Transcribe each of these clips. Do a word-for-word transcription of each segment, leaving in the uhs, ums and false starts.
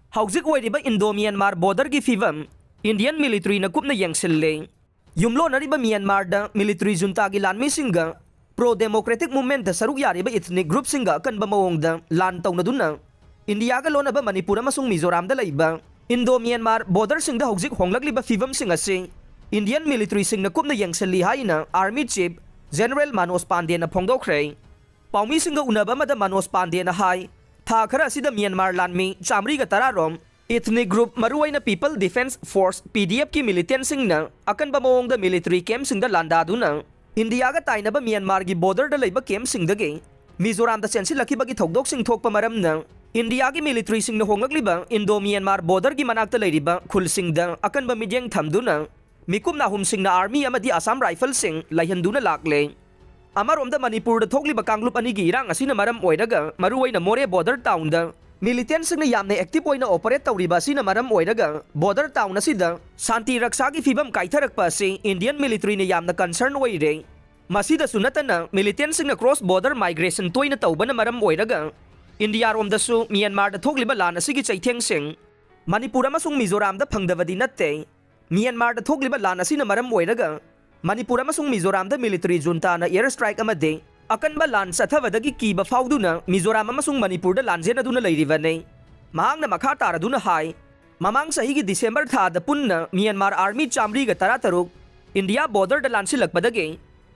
ꯍꯧꯖꯤꯛ ꯑꯣꯏꯔꯤꯕ Indo Myanmar ꯕꯣꯔꯗꯔꯒꯤ ꯐꯤꯕꯝ ꯏꯟꯗꯤꯌꯟ ꯃꯤꯂꯤꯇ꯭ꯔꯤꯅ ꯀꯨꯞꯅ ꯌꯦꯡꯁꯤꯜꯂꯤ꯫ ꯌꯨꯝꯂꯣꯟꯅꯔꯤꯕ ꯃ꯭ꯌꯥꯟꯃꯥꯔꯗ ꯃꯤꯂꯤꯇ꯭ꯔꯤ ꯖꯨꯟꯇꯥꯒꯤ ꯂꯥꯟꯃꯤꯁꯤꯡꯒ ꯄ꯭ꯔꯣ ꯗꯦꯃꯣꯀ꯭ꯔꯦꯇꯤꯛ ꯃꯨꯚꯃꯦꯟꯠꯇ ꯁꯔꯨꯛ ꯌꯥꯔꯤꯕ ꯏꯊꯅꯤꯛ ꯒ꯭ꯔꯨꯞꯁꯤꯡꯒ ꯑꯀꯟꯕ ꯃꯑꯣꯡꯗ ꯂꯥꯟ ꯇꯧꯅꯗꯨꯅ ꯏꯟꯗꯤꯌꯥꯒ ꯂꯣꯟꯅꯕ ꯃꯅꯤꯄꯨꯔ ꯑꯃꯁꯨꯡ ꯃꯤꯖꯣꯔꯥꯝꯗ ꯂꯩꯕ ꯏꯟꯗꯣ ꯃ꯭ꯌꯥꯟꯃꯥꯔ ꯕꯣꯔꯗꯔꯁꯤꯡꯗ ꯍꯧꯖꯤꯛ ꯍꯣꯡꯂꯛꯂꯤꯕ ꯐꯤꯕꯝꯁꯤꯡ ꯑꯁꯤ ꯏꯟꯗꯤꯌꯟ ꯃꯤꯂꯤꯇ꯭ꯔꯤꯁꯤꯡꯅ ꯀꯨꯞꯅ ꯌꯦꯡꯁꯤꯜꯂꯤ ꯍꯥꯏꯅ ꯑꯥꯔꯃꯤ ꯆꯤꯐ ꯖꯦꯅꯔꯦꯜ ꯃꯅꯣꯖ ꯄꯥꯟꯗꯦꯅ ꯐꯣꯡꯗꯣꯛꯈ꯭ꯔꯦ꯫ ꯄꯥꯎꯃꯤꯁꯤꯡꯒ ꯎꯅꯕ ꯑꯃꯗ ꯃꯅꯣꯖ ꯄꯥꯟꯗꯦꯅ ꯍꯥꯏ, ꯊꯥ ꯈꯔ ꯑꯁꯤꯗ ꯃ꯭ꯌꯥꯟꯃꯥꯔ ꯂꯥꯟꯃꯤ ꯆꯥꯃꯔꯤꯒ ꯇꯔꯥ ꯔꯣꯝ ꯏꯊꯅꯤꯛ ꯒ꯭ꯔꯨꯞ, ꯃꯔꯨꯑꯣꯏꯅ ꯄꯤꯄꯜ ꯗꯤꯐꯦꯟꯁ ꯐꯣꯔꯁ, ꯄꯤ ꯗꯤ ꯑꯦꯐꯀꯤ ꯃꯤꯂꯤꯇꯦꯟꯠꯁꯤꯡꯅ ꯑꯀꯟꯕ ꯃꯑꯣꯡꯗ ꯃꯤꯂꯤꯇꯔꯤ ꯀꯦꯝꯞꯁꯤꯡꯗ ꯂꯥꯟꯗꯥꯗꯨꯅ ꯏꯟꯗꯤꯌꯥꯒ ꯇꯥꯏꯅꯕ ꯃ꯭ꯌꯥꯟꯃꯥꯔꯒꯤ ꯕꯣꯔꯗꯔꯗ ꯂꯩꯕ ꯀꯦꯝꯞꯁꯤꯡꯗꯒꯤ ꯃꯤꯖꯣꯔꯥꯝꯗ ꯆꯦꯟꯁꯤꯜꯂꯛꯈꯤꯕꯒꯤ ꯊꯧꯗꯣꯛꯁꯤꯡ ꯊꯣꯛꯄ ꯃꯔꯝꯅ ꯏꯟꯗꯤꯌꯥꯒꯤ ꯃꯤꯂꯤꯇ꯭ꯔꯤꯁꯤꯡꯅ ꯍꯣꯡꯂꯛꯂꯤꯕ ꯏꯟꯗꯣ ꯃ꯭ꯌꯥꯟꯃꯥꯔ ꯕꯣꯔꯗꯔꯒꯤ ꯃꯅꯥꯛꯇ ꯂꯩꯔꯤꯕ ꯈꯨꯜꯁꯤꯡꯗ ꯑꯀꯟꯕ ꯃꯤꯠꯌꯦꯡ ꯊꯝꯗꯨꯅ ꯃꯤꯀꯨꯞ ꯅꯥꯍꯨꯝꯁꯤꯡꯅ ꯑꯥꯔꯃꯤ ꯑꯃꯗꯤ ꯑꯁꯥꯝ ꯔꯥꯏꯐꯜꯁꯤꯡ ꯂꯩꯍꯟꯗꯨꯅ ꯂꯥꯛꯂꯦ꯫ ꯑꯃꯔꯣꯝꯗ ꯃꯅꯤꯄꯨꯔꯗ ꯊꯣꯛꯂꯤꯕ ꯀꯥꯡꯂꯨꯞ ꯑꯅꯤꯒꯤ ꯏꯔꯥꯡ ꯑꯁꯤꯅ ꯃꯔꯝ ꯑꯣꯏꯔꯒ ꯃꯔꯨꯑꯣꯏꯅ ꯃꯣꯔꯦ ꯕꯣꯔꯗꯔ ꯇꯥꯎꯟꯗ ꯃꯤꯂꯤꯇꯦꯟꯠꯁꯤꯡꯅ ꯌꯥꯝꯅ ꯑꯦꯛꯇꯤꯚ ꯑꯣꯏꯅ ꯑꯣꯄꯔꯦꯠ ꯇꯧꯔꯤꯕ ꯑꯁꯤꯅ ꯃꯔꯝ ꯑꯣꯏꯔꯒ ꯕꯣꯔꯗꯔ ꯇꯥꯎꯟ ꯑꯁꯤꯗ ꯁꯥꯟꯇꯤ ꯔꯛꯁꯥꯒꯤ ꯐꯤꯕꯝ ꯀꯥꯏꯊꯔꯛꯄ ꯑꯁꯤ ꯏꯟꯗꯤꯌꯟ ꯃꯤꯂꯤꯇ꯭ꯔꯤꯅ ꯌꯥꯝꯅ ꯀꯟꯁꯔꯟ ꯑꯣꯏꯔꯦ꯫ ꯃꯁꯤꯗꯁꯨ ꯅꯠꯇꯅ ꯃꯤꯂꯤꯇꯦꯟꯠꯁꯤꯡꯅ ꯀ꯭ꯔꯣꯁ ꯕꯣꯔꯗꯔ ꯃꯥꯏꯒ꯭ꯔꯦꯁꯟ ꯇꯣꯏꯅ ꯇꯧꯕꯅ ꯃꯔꯝ ꯑꯣꯏꯔꯒ ꯏꯟꯗꯤꯌꯥꯔꯣꯝꯗꯁꯨ ꯃ꯭ꯌꯥꯟꯃꯥꯔꯗ ꯊꯣꯛꯂꯤꯕ ꯂꯥꯟ ꯑꯁꯤꯒꯤ ꯆꯩꯊꯦꯡꯁꯤꯡ ꯃꯅꯤꯄꯨꯔ ꯑꯃꯁꯨꯡ ꯃꯤꯖꯣꯔꯥꯝꯗ ꯐꯪꯗꯕꯗꯤ ꯅꯠꯇꯦ꯫ ꯃ꯭ꯌꯥꯟꯃꯥꯔꯗ ꯊꯣꯛꯂꯤꯕ ꯂꯥꯟ ꯑꯁꯤꯅ ꯃꯔꯝ ꯑꯣꯏꯔꯒ ꯃꯅꯤꯄꯨꯔ ꯑꯃꯁꯨꯡ ꯃꯤꯖꯣꯔꯥꯝꯗ ꯃꯤꯂꯤꯇꯔꯤ ꯖꯨꯟꯇꯥꯅ ꯑꯦꯌꯔ ꯁ꯭ꯇ꯭ꯔꯥꯏꯛ ꯑꯃꯗꯤ ꯑꯀꯟꯕ ꯂꯥꯟ ꯆꯠꯊꯕꯗꯒꯤ ꯀꯤꯕ ꯐꯥꯎꯗꯨꯅ ꯃꯤꯖꯣꯔꯥꯝ ꯑꯃꯁꯨꯡ ꯃꯅꯤꯄꯨꯔꯗ ꯂꯥꯟꯖꯦꯟꯅꯗꯨꯅ ꯂꯩꯔꯤꯕꯅꯤ꯫ ꯃꯍꯥꯛꯅ ꯃꯈꯥ ꯇꯥꯔꯗꯨꯅ ꯍꯥꯏ, ꯃꯃꯥꯡ ꯆꯍꯤꯒꯤ ꯗꯤꯁꯦꯝꯕꯔ ꯊꯥꯗ ꯄꯨꯟꯅ ꯃ꯭ꯌꯥꯟꯃꯥꯔ ꯑꯥꯔꯃꯤ ꯆꯥꯃꯔꯤꯒ ꯇꯔꯥ ꯇꯔꯨꯛ ꯏꯟꯗꯤꯌꯥ ꯕꯣꯔꯗꯔꯗ ꯂꯥꯟꯁꯤꯜꯂꯛꯄꯗꯒꯤ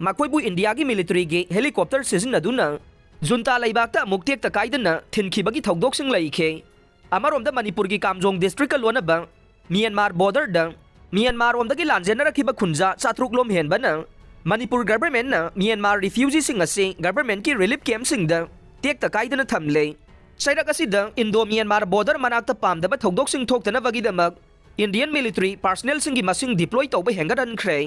ꯃꯈꯣꯏꯕꯨ ꯏꯟꯗꯤꯌꯥꯒꯤ ꯃꯤꯂꯤꯇꯔꯤꯒꯤ ꯍꯦꯂꯤꯀꯣꯞꯇꯔ ꯁꯤꯖꯤꯟꯅꯗꯨꯅ ꯖꯨꯟꯇꯥ ꯂꯩꯕꯥꯛꯇ ꯑꯃꯨꯛ ꯇꯦꯛꯇ ꯀꯥꯏꯗꯅ ꯊꯤꯟꯈꯤꯕꯒꯤ ꯊꯧꯗꯣꯛꯁꯤꯡ ꯂꯩꯈꯤ꯫ ꯑꯃꯔꯣꯝꯗ ꯃꯅꯤꯄꯨꯔꯒꯤ ꯀꯥꯝꯖꯣꯡ ꯗꯤꯁꯇ꯭ꯔꯤꯛꯀ ꯂꯣꯟꯅꯕ ꯃ꯭ꯌꯥꯟꯃꯥꯔ ꯕꯣꯔꯗꯔꯗ ꯃ꯭ꯌꯥꯟꯃꯥꯔꯔꯣꯝꯗꯒꯤ ꯂꯥꯟꯖꯦꯟꯅꯔꯛꯈꯤꯕ ꯈꯨꯟꯖꯥ ꯆꯥꯇ꯭ꯔꯨꯛ ꯂꯣꯝ ꯍꯦꯟꯕꯅ ꯃꯅꯤꯄꯨꯔ ꯒꯚꯔꯟꯃꯦꯟꯠꯅ ꯃ꯭ꯌꯥꯟꯃꯥꯔ ꯔꯤꯐ꯭ꯌꯨꯖꯤꯁꯤꯡ ꯑꯁꯤ ꯒꯚꯔꯟꯃꯦꯟꯠꯀꯤ ꯔꯤꯂꯤꯐ ꯀꯦꯝꯞꯁꯤꯡꯗ ꯇꯦꯛꯇ ꯀꯥꯏꯗꯅ ꯊꯝꯂꯦ꯫ ꯆꯩꯔꯛ ꯑꯁꯤꯗ ꯏꯟꯗꯣ ꯃ꯭ꯌꯥꯟꯃꯥꯔ ꯕꯣꯔꯗꯔ ꯃꯅꯥꯛꯇ ꯄꯥꯝꯗꯕ ꯊꯧꯗꯣꯛꯁꯤꯡ ꯊꯣꯛꯇꯅꯕꯒꯤꯗꯃꯛ ꯏꯟꯗꯤꯌꯟ ꯃꯤꯂꯤꯇꯔꯤ ꯄꯥꯔꯁꯅꯦꯜꯁꯤꯡꯒꯤ ꯃꯁꯤꯡ ꯗꯤꯄ꯭ꯂꯣꯏ ꯇꯧꯕ ꯍꯦꯟꯒꯠꯍꯟꯈ꯭ꯔꯦ꯫